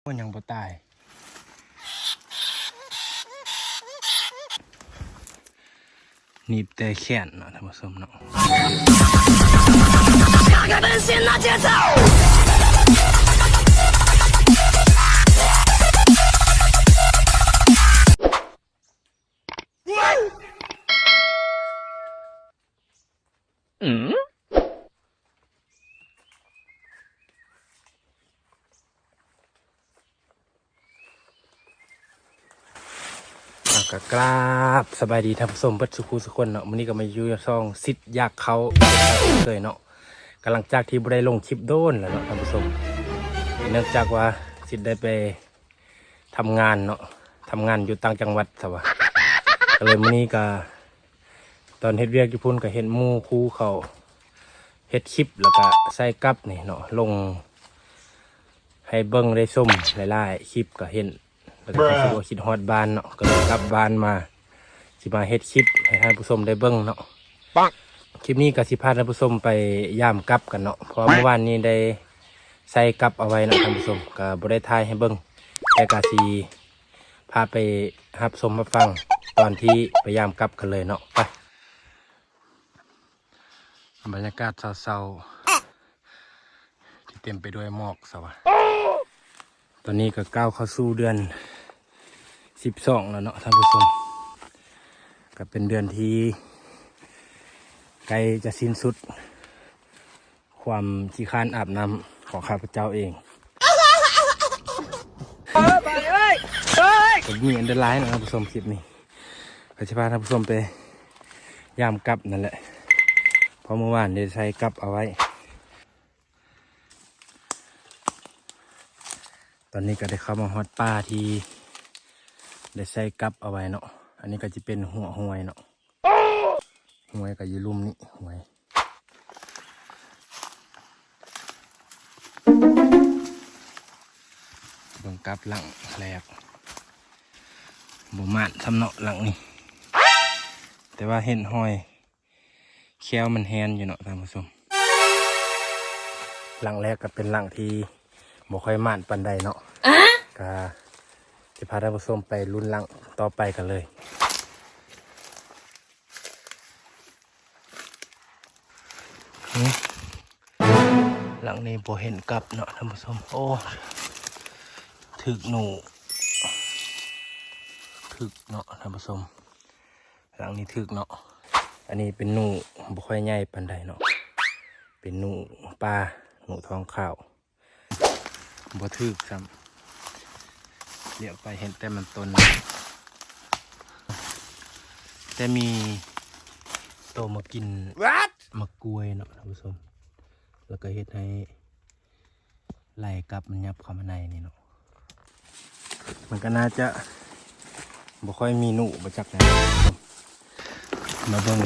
ໂອ້ ຍັງບໍ່ຕາຍ ໜີບແຕ່ແຂນເນາະທ່ານຜູ້ຊົມເນາະ. ອ່າ ກໍກາບສະບາຍດີທ່ານຜູ້ຊົມເບິດສູ່ຄູ່ສູ່ຄົນເນາະ. ມື້ນີ້ກໍມາຢູ່ຊ່ອງສິດຢາກເຂົ້າເຄີຍເນາະ. ກໍຫຼັງຈາກທີ່ບໍ່ໄດ້ລົງຄລິບໂດນແລ້ວເນາະທ່ານຜູ້ຊົມ, ເນື່ອງຈາກວ່າສິດໄດ້ໄປ ທຳງານເນາະ, ທຳງານຢູ່ຕ່າງຈັງຫວັດຊະວ່າ. ກໍເລີຍມື້ນີ້ກໍ ຕອນເຮັດວຽກຢູ່ພຸ້ນກໍເຫັນໝູ່ຄູ່ເຂົາເຮັດຄລິບ ແລ້ວກໍໃສ່ກັບນີ້ເນາະ ລົງໃຫ້ເບິ່ງໄດ້ຊົມຫຼາຍໆຄລິບ ກໍເຫັນ ແລ້ວກໍຮູ້ສຶກວ່າຄິດຮອດບ້ານເນາະ, ກໍເລີຍກັບບ້ານມາ ຊິມາເຮັດຄລິບໃຫ້ທ່ານຜູ້ຊົມໄດ້ເບິ່ງເນາະ. ຄລິບນີ້ກໍຊິພາທ່ານຜູ້ຊົມໄປຢາມກັບກັນເນາະ, ເພາະວ່າມື້ວານນີ້ໄດ້ໃສ່ກັບເອົາໄວ້ເນາະທ່ານຜູ້ຊົມ, ກໍບໍ່ໄດ້ຖ່າຍໃຫ້ເບິ່ງ ແຕ່ກໍຊິພາໄປຮັບຊົມຮັບຟັງຕອນທີ່ໄປຢາມກັບກັນເລີຍເນາະ. ໄປ ບັນຍາກາດເຊົ້າໆ ທີ່ເຕັມໄປດ້ວຍໝອກຊະວ່າ. ຕອນນີ້ກໍກ້າວເຂົ້າສູ່ເດືອນສິບສອງແລ້ວເນາະທ່ານຜູ້ຊົມ, ກໍເປັນເດືອນທີ່ໃກ້ຈະສິ້ນສຸດຄວາມຂີ້ຄ້ານອາບນ້ຳຂອງຂ້າພະເຈົ້າເອງ. ກໍມີອັນເດອລາຍເນາະທ່ານຜູ້ຊົມ, ຄລິບນີ້ກໍຊິພາທ່ານຜູ້ຊົມໄປຢາມກັບນັ້ນແຫຼະ, ເພາະມື້ວານໄດ້ໃສ່ກັບເອົາໄວ້. ຕອນນີ້ກໍໄດ້ເຂົ້າມາຮອດປ່າທີ່ໄດ້ໃສ່ກັບເອົາໄວ້ເນາະ. ອັນນີ້ກໍຈະເປັນຫົວຫ້ວຍເນາະ, ຫ້ວຍກໍຢູ່ລຸ່ມນີ້ ຫ້ວຍ. ເບິ່ງກັບຫຼັງແລກ ບໍ່ໝານສ່ຳເນາະຫຼັງນີ້, ແຕ່ວ່າເຫັນຮອຍ ແຂ້ວມັນແຮນຢູ່ເນາະທ່ານຜູ້ຊົມ. ຫຼັງແລກກໍເປັນຫຼັງທີ່ບໍ່ຄ່ອຍໝານປານໃດເນາະ, ກະຊິພາທ່ານຜູ້ຊົມໄປລຸ້ນຫຼັງຕໍ່ໄປກັນເລີຍ. ຫຼັງນີ້ບໍ່ເຫັນກັບເນາະທ່ານຜູ້ຊົມ. ໂອ້ ຖືກໜູ ຖືກເນາະທ່ານຜູ້ຊົມ. ຫຼັງນີ້ຖືກເນາະ. ອັນນີ້ເປັນໜູບໍ່ຄ່ອຍໃຫຍ່ປານໃດເນາະ, ເປັນໜູປ່າ ໜູທອງຂາວ. ບໍ່ຖືກຊ້ຳ, ຫຼຽວໄປເຫັນແຕ່ມັນຕົນ, ແຕ່ມີໂຕມາກິນໝາກກ້ວຍເນາະທ່ານຜູ້ຊົມ, ແລ້ວກໍເຮັດໃຫ້ ໄລ່ກັບມັນຫຍັບເຂົ້າມາໃນນີ້ເນາະ. ມັນກໍໜ້າຈະບໍ່ຄ່ອຍມີໜູບໍ່ຈັກນະ. ມາເບິ່ງ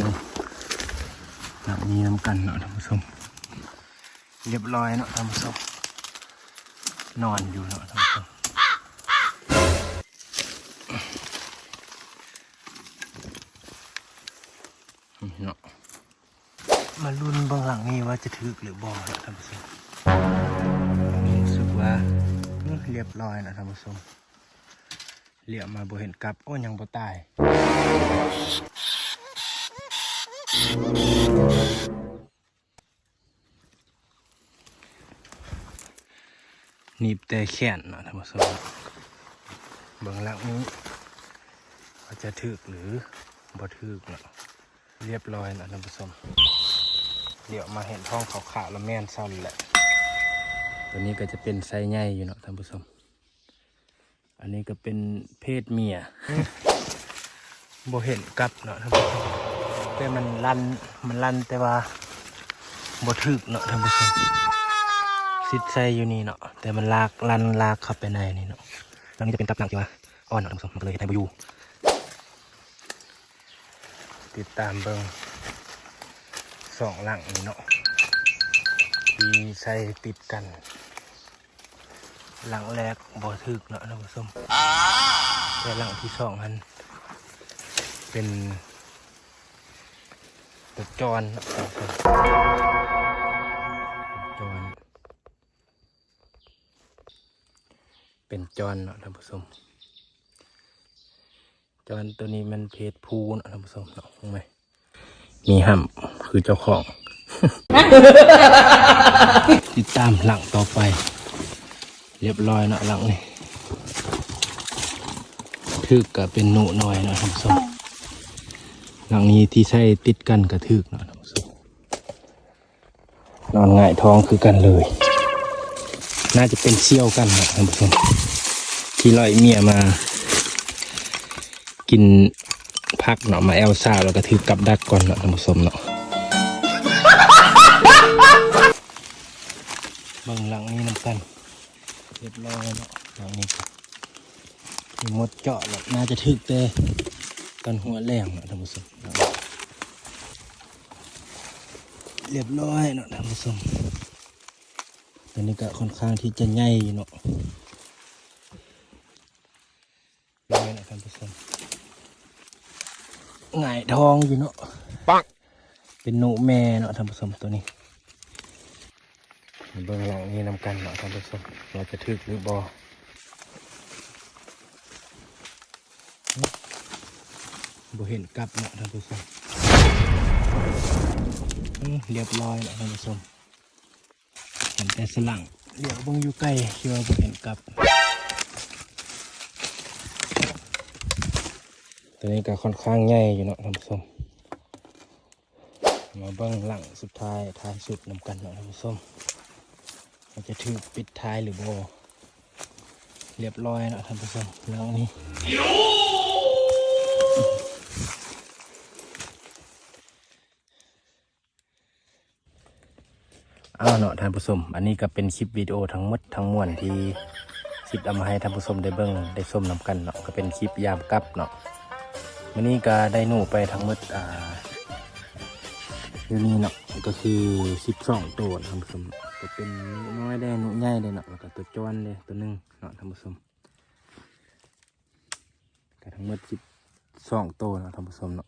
ຫຼັງນີ້ນຳກັນເນາະທ່ານຜູ້ຊົມ. ລຽບຮ້ອຍເນາະທ່ານຜູ້ຊົມ, ນອນຢູ່ເນາະທ່ານຜູ້ຊົມ. ນີ້ເນາະ. ມາລຸ້ນເບິ່ງຫຼັງນີ້ວ່າຈະຖືກຫຼືບໍ່ເນາະທ່ານຜູ້ຊົມ. ຮູ້ສຶກວ່າ ອື ລຽບຮ້ອຍເນາະທ່ານຜູ້ຊົມ, ຫຼຽວມາບໍ່ເຫັນກັບ. ໂອ້ ຍັງບໍ່ຕາຍ. ໜີບແຕ່ແຂນເນາະທ່ານຜູ້ຊົມ. ເບິ່ງຫຼັງນີ້ວ່າຈະຖືກຫຼືບໍ່ຖືກເນາະ. ລຽບຮ້ອຍເນາະທ່ານຜູ້ຊົມ, ຫຼຽວມາເຫັນທ້ອງຂາວໆ ລະແມ່ນຊັ້ນແຫຼະ. ຕົວນີ້ກໍຈະເປັນໄຊໃຫຍ່ຢູ່ເນາະທ່ານຜູ້ຊົມ. ອັນນີ້ກໍເປັນເພດເມຍ. ບໍ່ເຫັນກັບເນາະທ່ານຜູ້ຊົມ, ແຕ່ມັນລັ່ນ ມັນລັ່ນ ແຕ່ວ່າບໍ່ຖືກເນາະທ່ານຜູ້ຊົມ. ຊິດໃສ່ຢູ່ນີ້ເນາະ, ແຕ່ມັນລາກ ລັ່ນລາກເຂົ້າໄປໃນນີ້ເນາະ. ຫຼັງນີ້ຈະເປັນກັບຫຼັງທີ່ວ່າອ່ອນເນາະທ່ານຜູ້ຊົມ, ມັນກໍເລີຍເຮັດໃຫ້ບໍ່ຢູ່. ຕິດຕາມເບິ່ງສອງຫຼັງນີ້ເນາະ ທີ່ໃສ່ຕິດກັນ. ຫຼັງແລກບໍ່ຖືກເນາະທ່ານຜູ້ຊົມ, ແຕ່ຫຼັງທີສອງຫັ້ນເປັນຕົວຈອນເນາະທ່ານຜູ້ຊົມ, ຕົວຈອນ. ເປັນຈອນເນາະທ່ານຜູ້ຊົມ. ຈອນໂຕນີ້ມັນເພດຜູ້ເນາະທ່ານຜູ້ຊົມເນາະ ເຫັນໄໝ? ມີຫ້ຳຄືເຈົ້າຂອງ. ຕິດຕາມຫຼັງຕໍ່ໄປ. ລຽບຮ້ອຍເນາະຫຼັງນີ້. ຖືກກະເປັນໜູນ້ອຍເນາະທ່ານຜູ້ຊົມ. ຫຼັງນີ້ທີ່ໃສ່ຕິດກັນກະຖືກເນາະທ່ານຜູ້ຊົມ. ນອນຫງາຍທ້ອງຄືກັນເລີຍ. ໜ້າຈະເປັນສ່ຽວກັນເນາະທ່ານຜູ້ຊົມ. ຂີ່ລ້ອຍເມຍມາກິນຜັກເນາະ ມາແອວສາວ ແລ້ວກະຖືກກັບດັກກ່ອນເນາະທ່ານຜູ້ຊົມເນາະ. ເບິ່ງຫຼັງນີ້ນຳກັນ. ລຽບຮ້ອຍເນາະ ຫຼັງນີ້ກະມີມົດເຈາະແລ້ວ. ໜ້າຈະຖືກແຕ່ຕອນຫົວແລງເນາະທ່ານຜູ້ຊົມ. ລຽບຮ້ອຍເນາະທ່ານຜູ້ຊົມ. ຕົວນີ້ກະຄ່ອນຂ້າງທີ່ຈະໃຫຍ່ຢູ່ເນາະ. ນ້ອຍເນາະທ່ານຜູ້ຊົມ. ຫງາຍທ້ອງຢູ່ເນາະ. ປັງ! ເປັນໜູແມ່ເນາະທ່ານຜູ້ຊົມ ໂຕນີ້. ມາເບິ່ງຫຼັງນີ້ນຳກັນເນາະທ່ານຜູ້ຊົມ ວ່າຈະຖືກຫຼືບໍ່. ບໍ່ເຫັນກັບເນາະທ່ານຜູ້ຊົມ. ອື ລຽບຮ້ອຍເນາະທ່ານຜູ້ຊົມ. ເຫັນແຕ່ສະຫຼັງ. ຫຼຽວເບິ່ງຢູ່ໃກ້ ຄືວ່າບໍ່ເຫັນກັບ. ໂຕນີ້ກະຄ່ອນຂ້າງໃຫຍ່ຢູ່ເນາະທ່ານຜູ້ຊົມ. ມາເບິ່ງຫຼັງສຸດທ້າຍ ທ້າຍສຸດນຳກັນເນາະທ່ານຜູ້ຊົມ ວ່າຈະຖືກປິດທ້າຍຫຼືບໍ່. ລຽບຮ້ອຍເນາະທ່ານຜູ້ຊົມ ຫຼັງນີ້. ອ້າວເນາະທ່ານຜູ້ຊົມ ອັນນີ້ກະເປັນຄລິບວິດີໂອທັງໝົດທັງມວນທີ່ຊິດເອົາມາໃຫ້ທ່ານຜູ້ຊົມໄດ້ເບິ່ງໄດ້ຊົມນຳກັນເນາະ ກະເປັນຄລິບຍາມກັບເນາະ. ມື້ນີ້ກະໄດ້ໜູໄປທັງໝົດ ອ່າ ຢູ່ນີ້ເນາະ ກະຄືສິບສອງໂຕທ່ານຜູ້ຊົມ. ກະເປັນໜູນ້ອຍແດ່ ໜູໃຫຍ່ແດ່ເນາະ ແລ້ວກະໂຕຈອນແດ່ໂຕໜຶ່ງເນາະທ່ານຜູ້ຊົມ. ກະທັງໝົດສິບສອງໂຕເນາະທ່ານຜູ້ຊົມເນາະ.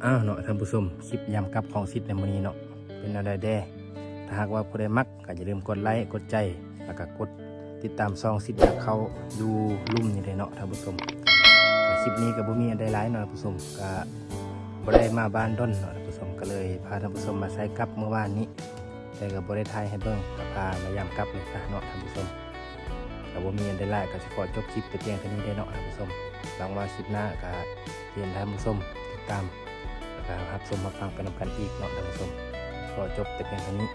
ອ້າວເນາະທ່ານຜູ້ຊົມ ຄລິບຍາມກັບຂອງສິດໃນມື້ນີ້ເນາະ ເປັນແນວໃດແດ່? ຖ້າຫາກວ່າຜູ້ໃດມັກ ກະຢ່າລືມກົດໄລ້ ກົດໃຈ ແລ້ວກະກົດຕິດຕາມຊ່ອງສິດຢາກເຂົ້າຢູ່ລຸ່ມນີ້ເດ້ເນາະທ່ານຜູ້ຊົມ. ກະຄລິບນີ້ກະບໍ່ມີອັນໃດຫຼາຍເນາະທ່ານຜູ້ຊົມ ກະບໍ່ໄດ້ມາບ້ານດົນເນາະທ່ານຜູ້ຊົມ ກະເລີຍພາທ່ານຜູ້ຊົມມາໃສ່ກັບມື້ວານນີ້ ແຕ່ກະບໍ່ໄດ້ຖ່າຍໃຫ້ເບິ່ງ ກະພາມາຢາມກັບນີ້ຊະເນາະທ່ານຜູ້ຊົມ. ກະບໍ່ມີອັນໃດຫຼາຍ ກະຊິຂໍຈົບຄລິບແຕ່ພຽງເທົ່ານີ້ເດ້ເນາະທ່ານຜູ້ຊົມ. ຫວັງວ່າຄລິບໜ້າກະຊິເຫັນທ່ານຜູ້ຊົມຕິດຕາມ ແລ້ວກະຮັບຊົມຮັບຟັງໄປນຳກັນອີກເນາະທ່ານຜູ້ຊົມ. ຂໍຈົບແຕ່ພຽງເທົ່ານີ້.